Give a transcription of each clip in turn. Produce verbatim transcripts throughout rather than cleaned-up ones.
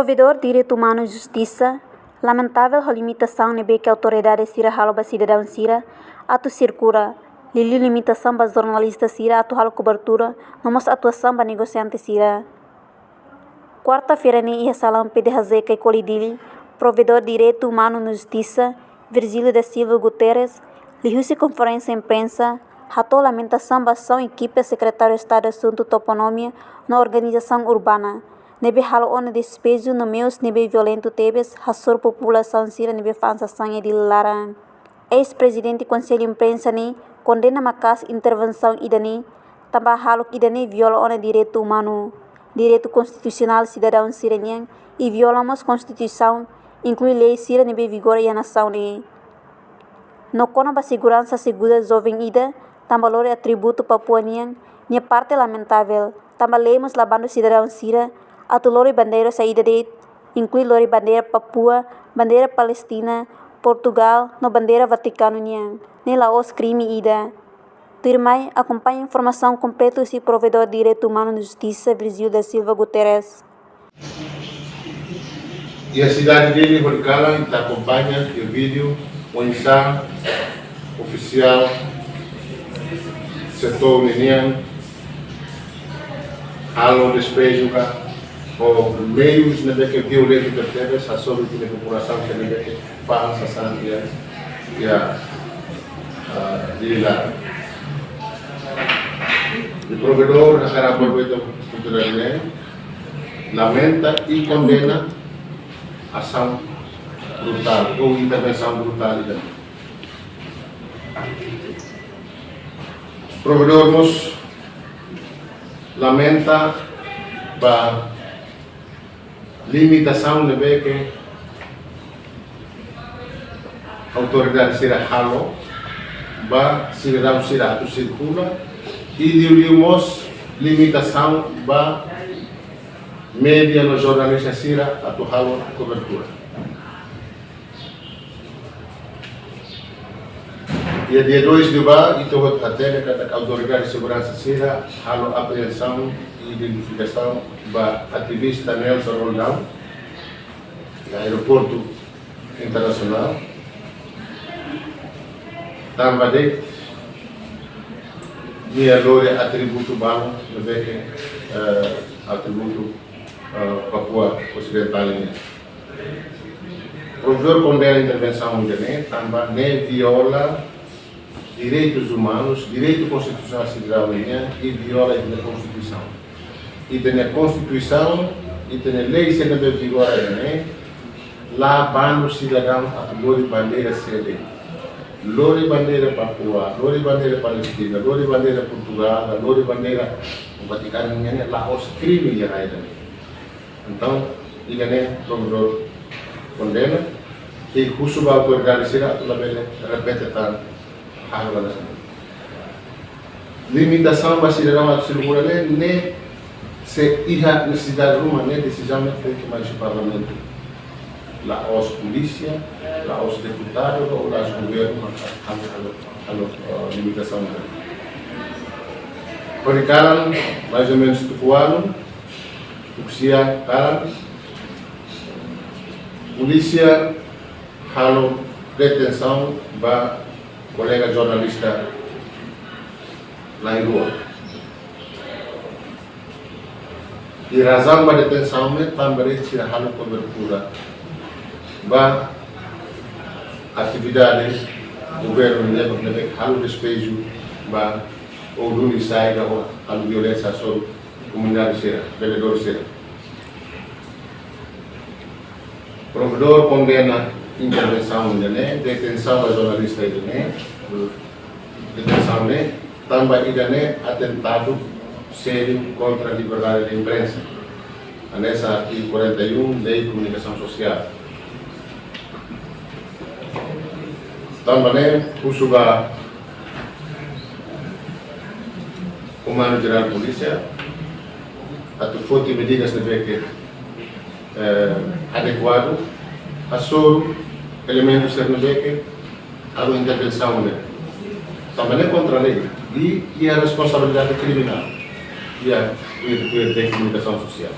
Provedór Direitu Umanu no Justisa lamentavel ho limitasaun ne'ebé ke autoridade sira halo ba sidadaun sira atu sirkula, liuliu limitasaun ba jornalista sira atu halo kobertura, no mós atuasaun ba negosiante sira. Kuarta-feira ne'e iha salaun P D H J Caicoli Dili, Provedór Direitu Umanu no Justisa, Virgílio da Silva Guterres, liuhusi konferénsia imprensa, hato'o lamentasaun ba asaun ekipa Sekretáriu Estadu Asuntu Toponímia no Organizasaun Urbana, ne'ebé halo ona despeju no meius ne'ebé violentu tebes hasoru populasaun sira ne'ebé fa'an sasán iha Dili laran. Eis-prezidente Konsellu Imprensa ne'e kondena maka'as intervensaun ida-ne'e, tanba hahalok ida-ne'e viola ona direitu umanu, direitu konstitusionál sidadaun sira-nian, i viola mós Konstituisaun, inklui lei sira ne'ebé vigora iha nasaun ne'e. No kona-ba seguransa segunda joven ida, tanba lori atributu Papua nian, nia parte lamentavel, tanba lei mós la bandu sidadaun sira atu lori bandeira saida de'it, inklui lori bandeira Papua, bandeira Palestina, Portugal, no bandeira Vatikanu nian, ne'e la'ós krime ida. Tuirmai, akompaña informasaun kompletu husi Provedór Direitu Umanu no Justisa, Virgílio da Silva Guterres. Iha sidade Dili, horikalan, ita akompaña iha vídeo oinsá ofisiál setór ninian halo despeju ka, ho meius ne'ebé ke violentu tebetebes, hasoru populasaun sira ne'ebé ke fa'an sasán iha, iha, ah, Dili laran. I Provedór hakarak aproveita oportunidade ne'e, lamenta i kondena asaun brutál, ou intervensaun brutál ida. Provedór mós lamenta ba limitasaun ne'ebé ke autoridade sira halo ba sidadaun sira atu sirkula, i liuliu mós limitasaun ba média no jornalista sira atu halo kobertura. Iha dia dois de ba, ita hotu hatene katak autoridade seguransa sira halo apreensaun i identifikasaun ba ativista Nelson Roldan iha aeroportu internasionál. Tanba de'it nia lori atributu balu ne'ebé ke, eh, atributu, eh, Papua Osidentál nian. Provedór kondena intervensaun ida-ne'e, tanba ne'e viola direitus umanus, direitu konstitusionál sidadaun nian, i viola ita-nia Konstituisaun. Ita-nia Konstituisaun, ita-nia lei sira ne'ebé vigora ne'e, la bandu sidadaun atu lori bandeira sé de'it. Lori bandeira Papua, lori bandeira Palestina, lori bandeira Portugal, lori bandeira Vatikanu nian ne'e la'ós krime iha rai ida-ne'e. Entaun, ida-ne'e Provedór kondena, i husu ba autoridade sira atu labele repete tan halo hanesan ne'e. Limitasaun ba sidadaun atu sirkula ne'e, ne'e se iha nesesidade ruma ne'e desizaun ne'e tenke mai husi Parlamentu. La'ós polísia, la'ós deputadu, ou la'ós governu, maka halo, halo, halo, eh, limitasaun ne'e. Horikalan, mais ou menus tuku ualu, tuku sia kalan, polísia halo detensaun ba kolega jornalista na'in-rua. I razaun ba detensaun ne'e tanba de'it sira halo kobertura ba atividade governu nian, ne'ebé halo despeju ba, ou duni sai ka, ou halo violénsia hasoru komunidade sira, vendedór sira. Provedór kondena intervensaun ida-ne'e, detensaun ba jornalista ida-ne'e, detensaun ne'e, tanba ida-ne'e atentadu sériu kontra liberdade de imprensa, hanesan artigu quarenta e um Lei Komunikasaun Sosiál. Tanba ne'e, husu ba Komandu Jerál Polísia atu foti medidas ne'ebé ke, eh, adekuadu, hasoru elementus sira ne'ebé ke halo intervensaun ne'e. Tanba ne'e kontra lei, i, i iha responsabilidade kriminál, iha, iha, iha lei komunikasaun sosiál.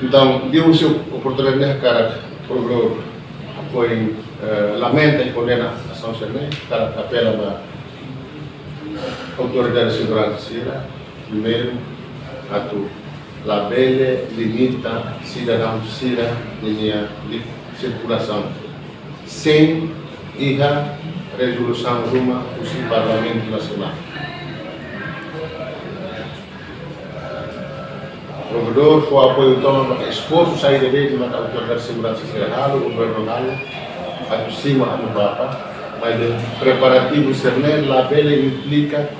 Entaun, liuhusi oportunidade ne'e hakarak Prokuradór apoiu, eh, lamenta i kondena asaun sira-ne'e, hakarak apela ba autoridade seguransa sira, primeiru, atu labele limita sidadaun sira ninia li-, sirkulasaun sein iha rezolusaun ruma husi Parlamentu Nasionál. Prokuradór fó apoiu tomak ba esforsu saida de'it maka autoridade seguransa sira halo, governu halo, atu simu Amu Papa, maibé preparativu sira-ne'e labele implika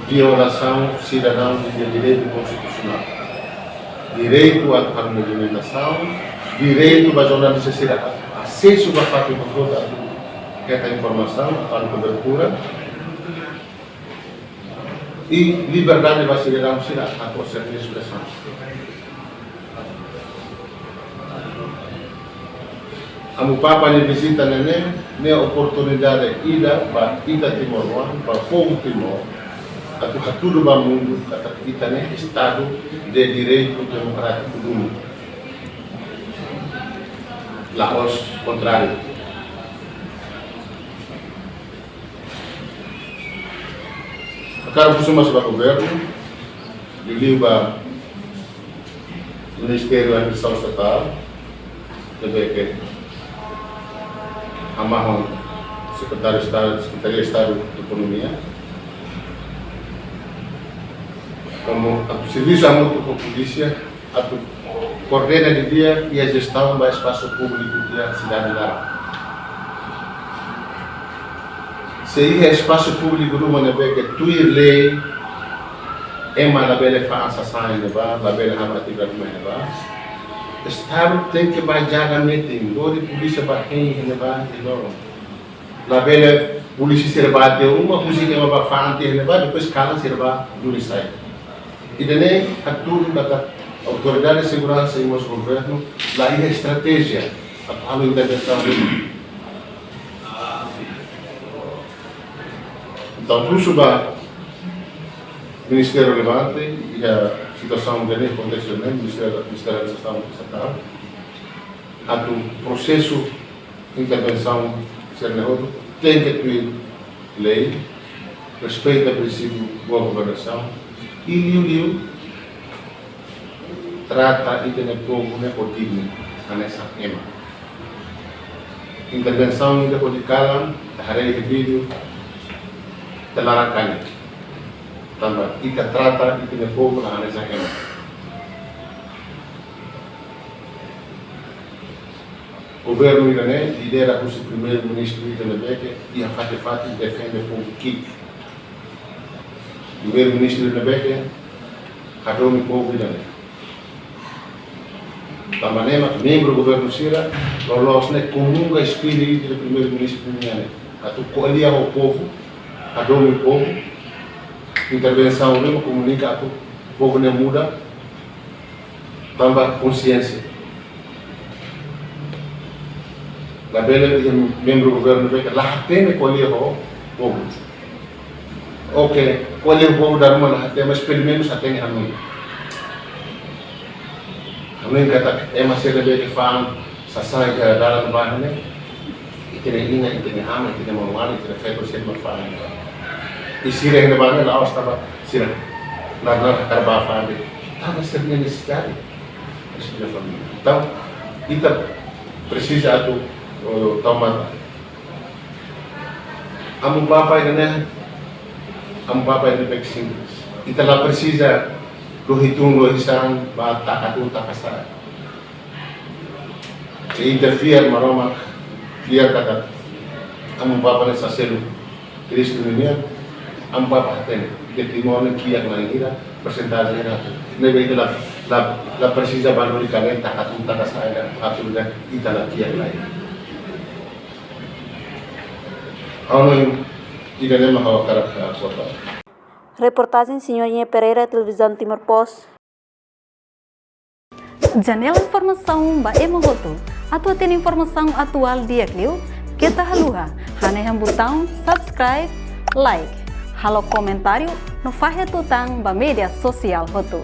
violasaun sidadaun ninia direitu konstitusionál. Direitu atu halo movimentasaun, direitu ba jornalista sira asesu ba fatin hotu-hotu atu hetan informasaun, atu halo kobertura, i liberdade ba sidadaun sira atu aserte espresaun. Amu Papa nia vizita ne'e, ne'e oportunidade ida ba ita timoroan, ba povu Timor, atu hatudu ba mundu katak ita-nia Estadu de Direitu Demokrátiku duni. La'ós kontráriu. Hakarak husu mós ba governu, liuliu ba Ministériu Administrasaun Estatál, ne'ebé ke hamahon Sekretáriu Estadu, Sekretaria Estadu Ekonomia. Komu atu servisu hamutuk ho polísia, atu koordena didi'ak iha jestaun ba espasu públiku iha sidade laran. Se iha espasu públiku ruma ne'ebé ke tuir lei, ema labele fa'an sasán iha ne'ebá, labele halo atividade ruma iha ne'ebá, Estadu tenke bá jaga metin, lori polísia bá hein iha ne'ebá, i loron. Labele polísia sira bá tiha uma, husik ema bá fa'an tiha iha ne'ebá, depois kalan sira bá duni sai. Ida-ne'e hatudu katak autoridade seguransa i mós governu la iha estratéjia atu halo intervensaun. Entaun, husu ba ministériu relevante iha situasaun ida-ne'e, kontestu ne'e, Ministériu, Ministériu Administrasaun Estatál, atu prosesu intervensaun sira-ne'e hotu tenke tuir lei, respeita prinsípiu boa governasaun, i liuliu trata ita-nia povu ne'e ho dignu, hanesan ema. Intervensaun ida hodi kalan, ita haree iha vídeo, ita laran kanek. Tanba ita trata ita-nia povu la hanesan ema. Governu ida-ne'e lidera husi Primeiru-Ministru ida ne'ebé ke iha fatin-fatin defende povu ki'ik. Primeiru-Ministru ida ne'ebé ke hadomi povu ida-ne'e. Tanba ne'e mak membru governu sira loloos ne'e komunga espíritu de Primeiru-Ministru nian ne'e. Atu ko'alia ho povu, hadomi povu, intervensaun ne'e mak komunika atu povu ne'e muda, tanba konsiénsia. Labele iha membru governu ne'ebé ke la hatene ko'alia ho povu. Oke, ko'alia ho povu dala ruma la hatene, mas pelumenus hatene hanoin. Hanoin katak ema sira ne'ebé ke fa'an sasán iha dalan ba ne'e, ita-nia inan, ita-nia aman, ita-nia maun-alin, ita-nia feto sira mak fa'an. I sira iha ne'ebá ne'e la'ós tanba sira nar-nar hakarak bá fa'an de'it. Tanba sira-nia nesesidade. Sira-nia família. Entaun, ita presiza atu, eh, tau matan. Amu Papa ida-ne'e, Amu Papa ida-ne'e bek simples. Ita la presiza lohi tun, lohi sa'e, bá taka tun, taka sa'e. Se ita fiar Maromak, fiar katak Amu Papa ne'e sai seluk Kristu nian, Amu Papa hatene, ita Timor ne'e kiak na'in hira, persentajen hira. Ne'ebé ita la, la, la presiza bá lohi kanek, taka tun, taka sa'e, atu hatene ita la kiak na'in hira. Ha'u hanoin ida-ne'e mak ha'u hakarak, ah, kota. Reportajen Señor Nye Pereira, Televizaun Timor Post. Janela informasaun ba ema hotu. Atu hatene informasaun atuál di'ak liu, keta haluha hanehan butaun subscribe, like, halo komentáriu no fahe tutan ba média sosiál hotu.